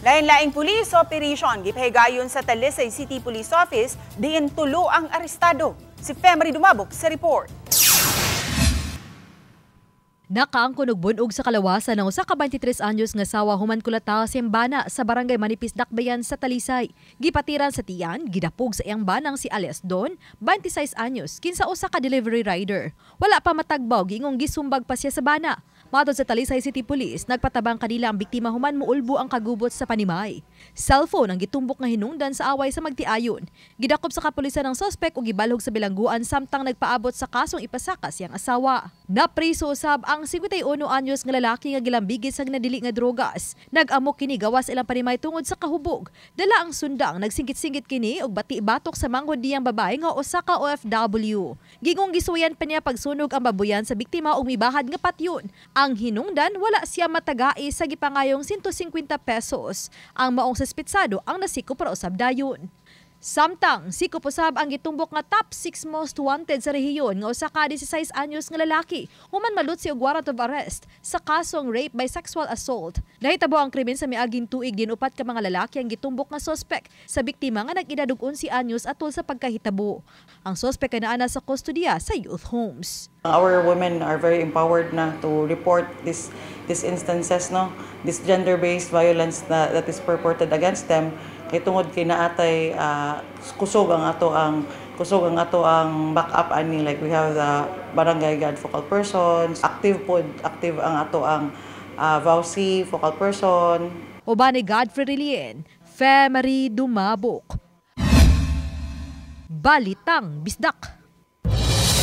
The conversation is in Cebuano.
Lain-laing police operation gipahigayon sa Talisay City Police Office, diin tulo ang arestado. Si Femery Dumabok sa report. Nakaangkon og bun-og sa kalawasan ang usa ka 23 anyos nga sawa human kulata sa bana sa Barangay Manipis, Dakbayan sa Talisay. Gipatiran sa tiyan, gidapog sa iyang banang si alias Don, 26 anyos, kinsa usa ka delivery rider. Wala pa matagbaw, giingong gisumbag pa siya sa bana. Matod sa Talisay City Police, nagpatabang kanila ang biktima human muulbo ang kagubot sa panimay. Cellphone ang gitumbok nga hinungdan sa away sa magtiayon. Gidakop sa kapulisan ang suspect ug gibalhog sa bilangguan samtang nagpaabot sa kasong ipasaka siyang asawa. Napriso usab ang 51 anyos nga lalaki nga gilambigit sa nadili nga drogas. Nag-amok kini gawas ilang panimay tungod sa kahubog. Dala ang sundang, nagsingkit-singkit kini og bati-batok sa manghod niyang babae nga usa ka OFW. Gingong gisuyan pa niya pagsunog ang babuyan sa biktima ug mibahad nga patyon. Ang hinungdan, wala siya matagai sa gipangayong 150 pesos. Ang maong suspitsado ang nasikop para usab dayon. Samtang, sikop usab ang gitumbok nga top 6 most wanted sa rehiyon nga usa ka 16 anyos nga lalaki human malutsi og warrant of arrest sa kasong rape by sexual assault. Nahitabo ang krimen sa miaging tuig, din upat ka mga lalaki ang gitumbok nga suspect sa biktima nga nag-edad og 11 anyos atol sa pagkahitabo. Ang suspect kay naa na sa kustodiya sa youth homes. Our women are very empowered na to report this instances, no, this gender-based violence na, that is purported against them, kay tungod kay naatay kusog ang ato ang backup ani. Like, we have the barangay guard focal persons active pod, active ang ato ang VAWC focal person. Uban ni Godfrey Relien, Femery Dumabok. Balitang Bisdak.